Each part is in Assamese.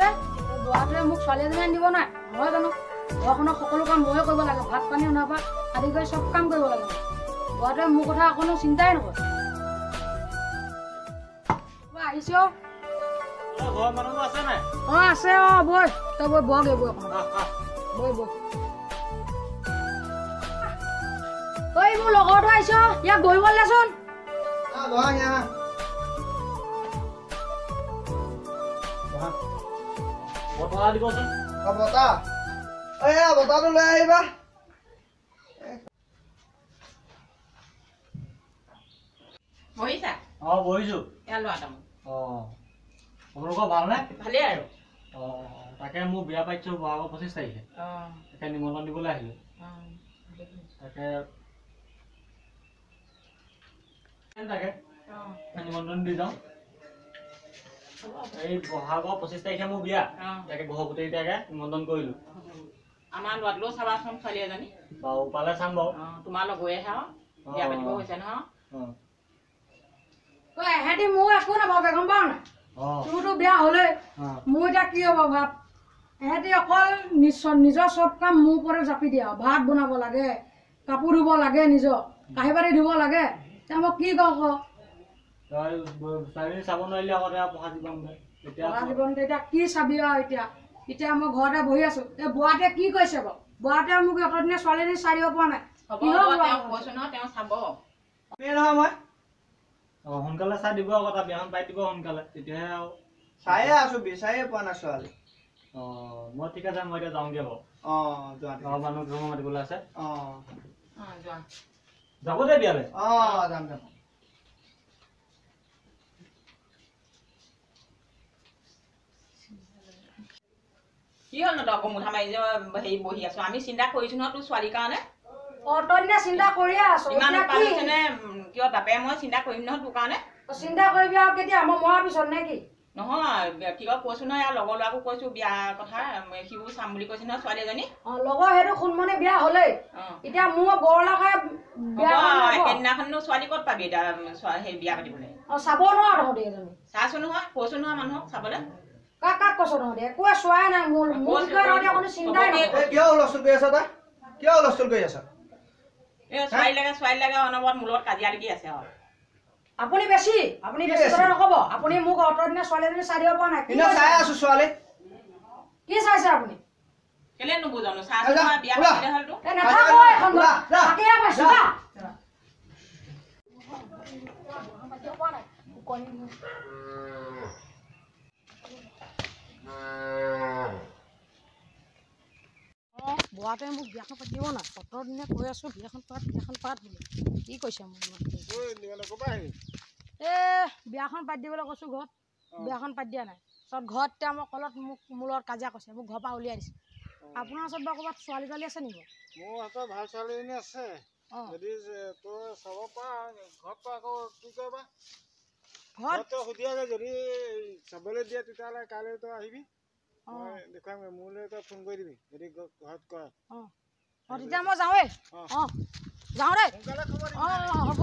বুঢ়াটোৱে মোক ছোৱালী এজনী আনি দিব নাই নহয় জানো? ঘৰখনৰ সকলো কাম ময়ে কৰিব লাগে, ভাত পানী ৰন্ধাৰ পৰা আদি কৰি চব কাম কৰিব লাগে। বুঢ়াটোৱে মোৰ কথা অকণো চিন্তাই নকৰে। আহিছে অ। আছে অ, বৈ তই বৈ, বহগে বৈ অকণমান, বৈ বৈ। ঐ মোৰ লগৰটো আহিছ, ইয়াক বহিবলৈ দেচোন। বতাহটো লৈ আহিবা। বহিছা? অ বহিছো। আপোনালোকৰ ভালনে? ভালেই আৰু। অ তাকে মোৰ বিয়া পাতিছো বহাগৰ 25 তাৰিখে, তাকে নিমন্ত্ৰণ দিবলৈ আহিলো। তাকে তাকে নিমন্ত্ৰণ দি যাওঁ। এই বহাগৰ 25 তাৰিখে মোৰ বিয়া, তাকে ঘৰ গোটেইকেইটাকে নিমন্ত্ৰণ কৰিলো। আমাৰ ল'ৰাটোলৈও চাবাচোন ছোৱালী এজনী। বাৰু পালে চাম বাৰু। তোমাৰ লগৰহে আৰু, বিয়া পাতিব হৈছে নহয়। এহেঁতি মোৰ একো নাভাবে, গম পাৱ নাই? তোৰতো বিয়া হ'লেই, মোৰ এতিয়া কি হ'ব ভাব? এহেঁতি অকল নিজৰ চব কাম মোৰ ওপৰতে জাপি দিয়ে আৰু। ভাত বনাব লাগে, কাপোৰ ধুব লাগে, নিজৰ কাঁহী বাতি ধুব লাগে। এতিয়া মই কি কওঁ ক? পঢ়া জীৱনটো এতিয়া কি চাবি আৰু? এতিয়া এতিয়া মই ঘৰতে বহি আছো। এই বুঢ়াটোৱে কি কৰিছে বাৰু? বুঢ়াটোৱে মোক অতদিনে ছোৱালীজনী চাই দিব পৰা নাই। নহয় সোনকালে চাই দিব আকৌ, তাৰ বিয়াখন পাতি দিব সোনকালে, তেতিয়াহে আৰু। চায়ে আছো, বিচাৰিয়ে পোৱা নাই ছোৱালী। অ মই ঠিক আছে, মই এতিয়া যাওঁগে বাৰু। অ যোৱা, ঘৰৰ মানুহ দুজন মাতিবলৈ আছে। অ যোৱা, যাব দে বিয়ালৈ। অ যাম যাম। কি হ'ল ন তই আকৌ মুঠা মাৰি যে হেৰি বহি আছো? আমি চিন্তা কৰিছো নহয় তোৰ ছোৱালীৰ কাৰণে। অতদিনে চিন্তা কৰিয়ে আছো। ইমান উৎপাত হৈছে নে কিয় বাপে? মই চিন্তা কৰিম নহয় তোৰ কাৰণে। চিন্তা কৰিবি আৰু কেতিয়া? মই মৰাৰ পিছত নে কি? নহয়, কিবা কৈছো নহয়, ইয়াৰ লগৰ ল'ৰাকো কৈছো বিয়াৰ কথা, সিও চাম বুলি কৈছে নহয় ছোৱালী এজনী। অ লগৰ সেইটো সোণমণি বিয়া হ'লেই, এতিয়া মোৰ বৰলা খাই বিয়া একেদিনাখননো ছোৱালী ক'ত পাবি এতিয়া সেই বিয়া পাতিবলৈ? অ চাব নোৱাৰ তহঁতি এজনী। চাইছো নহয়, কৈছো নহয় মানুহক চাবলৈ। কাক কাক কৈছ তহঁতি? একোৱে চোৱাই নাই মোৰ, মোৰ বিষয়ে তহঁতি অকণো চিন্তাই নাই। কিয় হুলস্থুল কৰি আছ তই? কিয় হুলস্থুল কৰি আছ? এই ছোৱালী লাগে, ছোৱালী লাগে, অনবৰত মোৰ লগত কাজিয়া লাগি আছে আৰু। আপুনি বেছি, আপুনি বেছি কথা নক'ব। আপুনি মোক অতদিনে ছোৱালী এজনী চাই দিব পৰা নাই। চাই আছো ছোৱালী। কি চাইছে আপুনি? কেলে নুবুজানো? চাইছো নহয়, বিয়া পাতিলে হ'লতো। নাথাকো এখন ঘৰত, থাকিয়ে পাইছো। বুঢ়াটোৱে মোক বিয়াখন পাতি দিব নাই। অতদিনে কৈ আছো বিয়াখন পাত, বিয়াখন পাত বুলি। কি কৈছে মোক? এ বিয়াখন পাতি দিবলৈ কৈছো ঘৰত, বিয়াখন পাতি দিয়া নাই। চব ঘৰত এতিয়া মই কলত মোক মোৰ লগত কাজিয়া কৰিছে, মোক ঘৰৰ পৰা উলিয়াই দিছে। আপোনাৰ ওচৰত বাৰু ক'ৰবাত ছোৱালী তোৱালী আছে নেকি? মোৰ হাতত ভাল ছোৱালী এজনী আছে, যদি তই চাব পাৰ। ঘৰত আকৌ কি কয় বা? ঘৰত সুধি আগে, যদি চাবলৈ দিয়ে তেতিয়াহ'লে কাইলৈ তই আহিবি, মই দেখুৱামগৈ। মোলৈ তই ফোন কৰি দিবি যদি ঘৰত কয়। অ অ তেতিয়া মই যাওঁৱেই। অ যাওঁ দেই। অ হ'ব।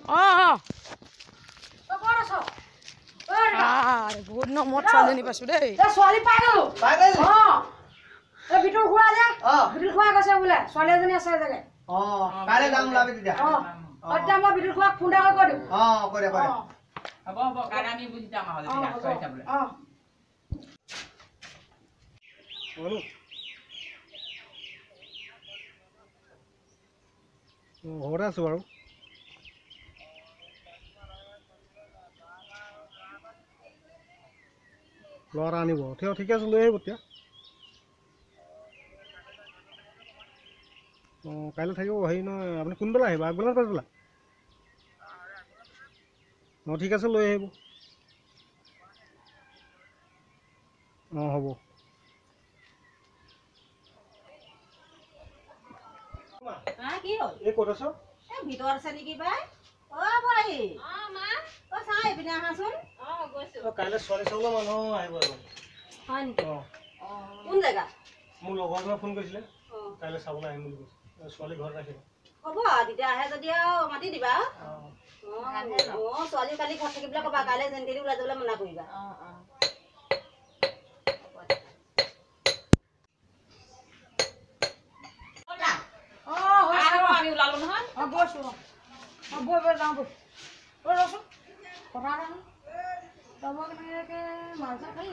অ অ বহুত দিনৰ মূৰত ছোৱালীজনী পাইছো দেই। ছোৱালী পাই গলো। অ এই বিতুল খুৰা যে, বিতুল খুৰা কৈছে বোলে ছোৱালী এজনী আছে চাগে। অ কাইলৈ যাম, ওলাবি তেতিয়া। অ তেতিয়া মই বিতুল খুৰাক ফোন এটা কৰি কৈ দিম। অ কৈ দে, কৈ দে। হ'ব হ'ব, কাইলৈ আমি বুজি যাম আৰু তেতিয়া ছোৱালী চাবলৈ। অ ঘৰতে আছো বাৰু। ল'ৰা এটা আনিব, ঠিকে আছে, লৈ আহিব তেতিয়া। অঁ কাইলৈ থাকিব হেৰি নহয়, আপুনি কোনবেলা আহিব? আগবেলা নে পাছবেলা? অঁ ঠিক আছে, লৈ আহিব। অঁ হ'ব। কি হ'ল? এই ক'ত আছ? এই ভিতৰত আছে নেকি পাই? অ বৰাহী। অ মা। অ চাওঁ এইপিনে আহাচোন। অ গৈছো। কাইলৈ ছোৱালী চাবলৈ মানুহ আহিব। হয় নেকি? অ কোন জেগা? মোৰ লগৰজনে ফোন কৰিছিলে, কাইলৈ চাবলৈ আহিম বুলি কৈছে। ছোৱালী ঘৰত ৰাখিব। হ'ব তেতিয়া আহে যদি আৰু মাতি দিবা। অ ছোৱালী কালি ঘৰত থাকিবলৈ ক'বা, কাইলৈ যেন তেনে ওলাই যাবলৈ মানা কৰিবা। অ অ। আমি ওলালো নহয়। অ গৈছো, অ বৈ বৈ যাওঁ বৈ। ঐ ৰচোন, কথা এটা শুন, তই মই কেনেকৈ মাল চাল খালি?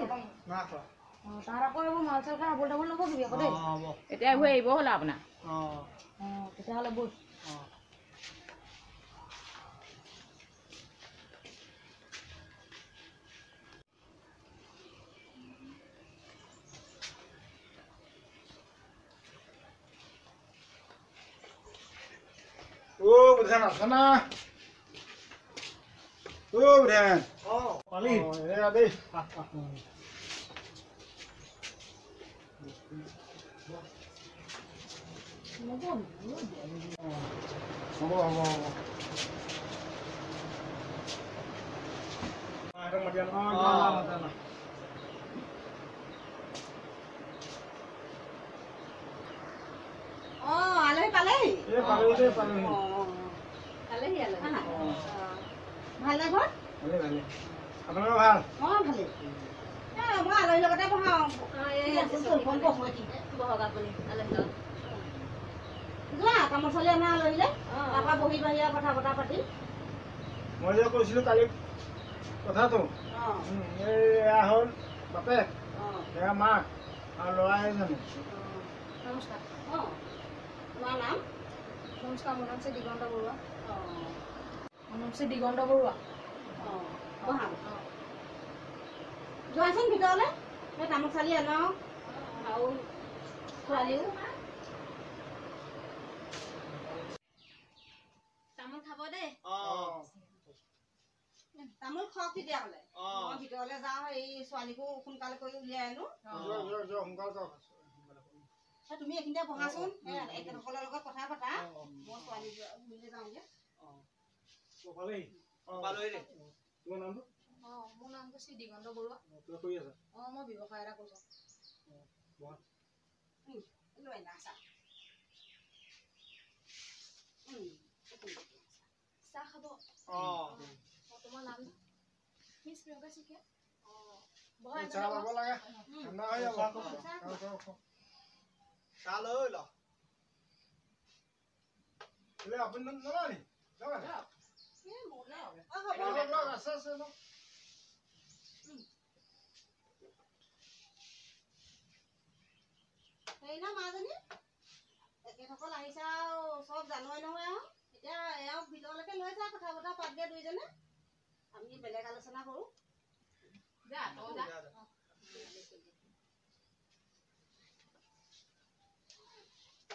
না খোৱা। অ তাৰ আকৌ এইবোৰ মাল চাল খাই আবোল তাবোল নবকিবি আকৌ দেই। হ'ব। এতিয়া এইবোৰ এৰিব হ'ল আৰু আপোনাৰ। অ অ তেতিয়াহ'লে বৈ। অ ও বুধান আছে না? ও বুধান। অ পালি এয়া দেই। হ'ব হ'ব হ'ব। মাতি আনো। অ আলহী পালেহি? এই পালোহি দেই, পালোহি। পালেহি আলহী। ভালনে ঘৰত? ভালে ভালে, আপোনালোকৰ ভাল? অ ভালেই। মই আলহীৰ লগতে বহাওঁ। বহক আপুনি আলহীৰ লগত। যোৱা তামোল ছোৱালী আনা আলহীলে, তাৰপৰা বহি বহি আৰু কথা বতৰা পাতিম। মই যে কৈছিলোঁ কালি কথাটো, এই এয়া হ'ল বাপেক, এয়া মাক আৰু ল'ৰা এজনী। নমস্কাৰ। অ তোমাৰ নাম? নমস্কাৰ, মোৰ নাম শ্ৰী দিগন্ত বৰুৱা। অ মোৰ নাম শ্ৰী দিগন্ত বৰুৱা। অ বহা, যোৱাচোন ভিতৰলৈ, এই তামোল চালি আনাও আৰু ছোৱালীও। তামোল খাব দেই। অ তামোল খাওক তেতিয়াহ'লে। অ মই ভিতৰলৈ যাওঁ, এই ছোৱালীকো সোনকালে কৰি উলিয়াই আনো। যোৱা যোৱা যোৱা, সোনকালে যাওক। তুমি এইখিনিতে বহাচোন, এখেতসকলৰ লগত কথা পাতা, মই ছোৱালী উলিয়াই যাওঁগে। পালেহি? অ পালোহি দেই। তোমাৰ নামটো? অ মোৰ নামটো শ্ৰী দিগন্ত বৰুৱা। কিবা কৰি আছা? অ মই ব্যৱসায় এটা কৰিছোঁ। বহা। লৈ আনা চাহ। চাহ খাব? অ তোমাৰ নাম? মিছ প্ৰিয়ংকা শইকীয়া। অ বহা। চাহ ল'ব লাগে, ঠাণ্ডা হৈ যাব। খাওঁ, খাওঁ, খাওঁ। চাহ লৈ ল। বোলে আপুনি নলয় নি? লওক নি? অ হ'ব। লওক, লওক, আছে আছে, লওক। হেৰি নহয় মাজনী, এখেতসকল আহিছে আৰু চব জানোৱে নহয় আৰু। এতিয়া এওঁক ভিতৰলৈকে লৈ যা, কথা বতৰা পাতগে দুইজনে, আমি বেলেগ আলোচনা কৰোঁ। যা তই যা।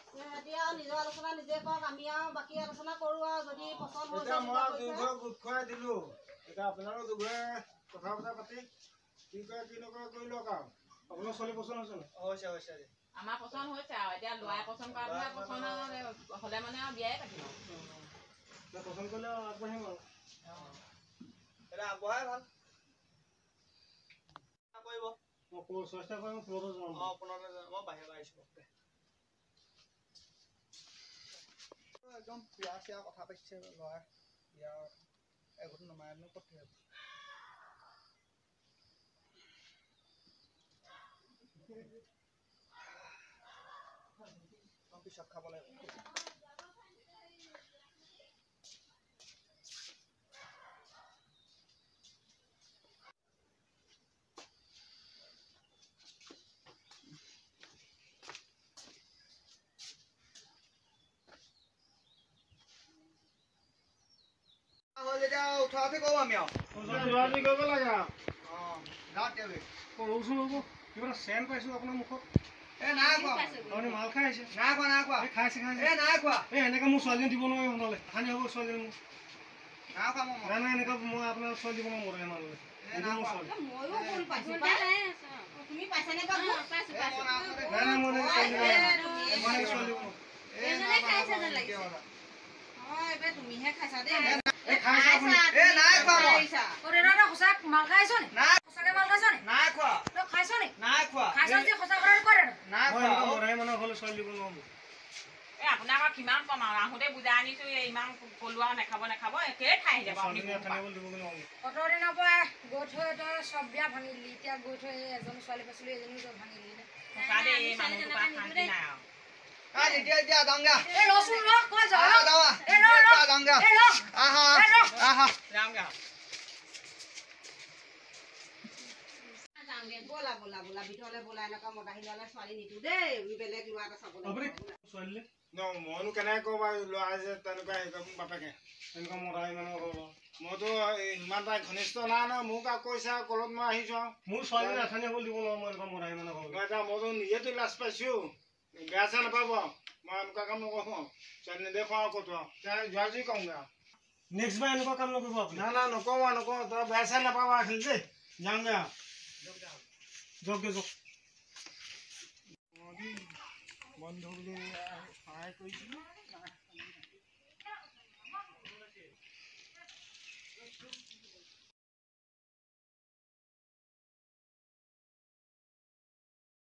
সিহঁতি আৰু নিজৰ আলোচনা নিজে কৰক, আমি আৰু বাকী আলোচনা কৰোঁ আৰু যদি পচন্দ হৈছে এতিয়া মই তেতিয়া দুঘৰ গোট খুৱাই দিলোঁ, এতিয়া আপোনালোক দুঘৰে কথা বতৰা পাতি কি কৰে কি নকৰে কৰি লওক আৰু। আপোনাৰ ছোৱালী পচন্দ হৈছে নাই? হৈছে হৈছে। আমাৰ পচন্দ হৈছে আৰু এতিয়া ল'ৰাই পচন্দ কৰাটোহে পচন্দ হ'লে মানে আৰু বিয়াই পাতিম আৰু। এতিয়া পচন্দ কৰিলে আগবাঢ়িম আৰু। এতিয়া আগবঢ়াই ভাল কৰিব। মই চেষ্টা কৰিম, ফোনতে জনাম। অ ফোনতে জনাম, মই বাহিৰৰ পৰা আহিছোঁ। একদম বিয়া চিয়া কথা পাতিছে ল'ৰাই, বিয়া এঘৰটো নমাই ক'ত থাকিব। পিছত খাব লাগিব। হ'ল যেতিয়া উঠা উঠি কৰোঁ আমি আৰু। যোৱা কৰিব লাগে আৰু। অ যাওঁ তেতিয়াহ'লে। ৰ'বচোন ৰ'ব, কিবা এটা চেণ্ট পাইছোঁ আপোনাৰ মুখত। এ নাই খোৱা। আপুনি মাল খাই আহিছে? নাই খোৱা, নাই খোৱা। এই খাইছে খাইছে। এ নাই খোৱা। এই এনেকৈ মোৰ ছোৱালীজনী দিব নোৱাৰিম সোনকালে, অশান্তি হ'ব ছোৱালীজনী মোৰ। নাই খোৱা মই। নাই নাই, এনেকৈ মই আপোনাৰ ছোৱালী দিব নোৱাৰোঁ মৰে মানুহলৈ। নাই খোৱা। ময়ো ভুল পাইছোঁ পাই। তুমি পাইছানে বাৰু? পাইছোঁ পাইছোঁ। নাই নাই, মই এনেকৈ ছোৱালী দিব নোৱাৰোঁ। মই এনেকৈ ছোৱালী দিব নোৱাৰোঁ। এজনে খাইছে যেন লাগিছে। অ এইবাৰ তুমিহে খাইছা দেই। এই খাইছে আপুনি। এ নাই খোৱা মই। অ দাদা, তই সঁচা মাল খাই আহিছ নি? নাই। সঁচাকে মাল খাইছ নি? নাই খোৱা। তই খাইছ নি? নাই খোৱা। খাইছ যদি সঁচা কথাটো ক দাদা। নাই মই খোৱা। এনেকুৱা মৰাই মানুহৰ ঘৰলৈ ছোৱালী দিব নোৱাৰোঁ। এই আপোনাক আৰু কিমান ক'ম আৰু, আহোঁতে বুজাই আনিছোঁ, এই ইমান ক'লো আৰু নাখাব নাখাব, একেই খাই আহিলে বাৰু আপুনি ছোৱালীজনী কোনোবা। আনিবলৈ দিবগৈ নোৱাৰোঁ। অত দিনৰ পৰা গৈ থৈ তই চব বিয়া ভাঙি দিলি, এতিয়া গৈ থৈ এই এজনী ছোৱালী পাইছিলো, এজনীও তই ভাঙি দিলি নে? সঁচা দেই, এই মানুহটোৰ পৰা শান্তি নাই আৰু। এতিয়া এতিয়া যাওঁগে। এই ৰচোন ৰ, ক'ত যাৱ? ভিতৰলৈ ব'লা, এনেকুৱা মদাহী ল'ৰালে ছোৱালী নিদিওঁ দেই, বেলেগ ল'ৰা এটা চাব আপুনি লাগিব। ছোৱালীলে ন, মইনো কেনেকৈ ক'ব বাৰু ল'ৰা যে তেনেকুৱা হেৰি কৰে, বাপেকে তেনেকুৱা মদাহী মানুহ ক'ব। মইতো ইমান এটা ঘনিষ্ঠ নাই নহয়, মোক আৰু কৈছে আৰু কলত মই আহিছোঁ আৰু। মোৰ ছোৱালীজনী আঠানি হ'বলৈ দিব নোৱাৰো মই এনেকুৱা মদাহী মানুহ ঘৰলৈ। মই এতিয়া মইতো নিজেতো লাজ পাইছোঁ, বেয়া চেয়া নাপাব আৰু, মই এনেকুৱা কাম নকৰোঁ আৰু, ছোৱালী নেদেখোঁ আৰু ক'তো আৰু, যোৱা জুই কৰোঁগৈ আৰু। নেক্সট বাৰ এনেকুৱা কাম নকৰিব আপুনি। না না, নকৰোঁ আৰু, নকৰোঁ। তই বেয়া চেয়া নাপাব আৰু খালি দেই, যাওঁগৈ আৰু। যাওকগৈ, যাওক। বন্ধু বুলি সহায় কৰিছিলোঁ।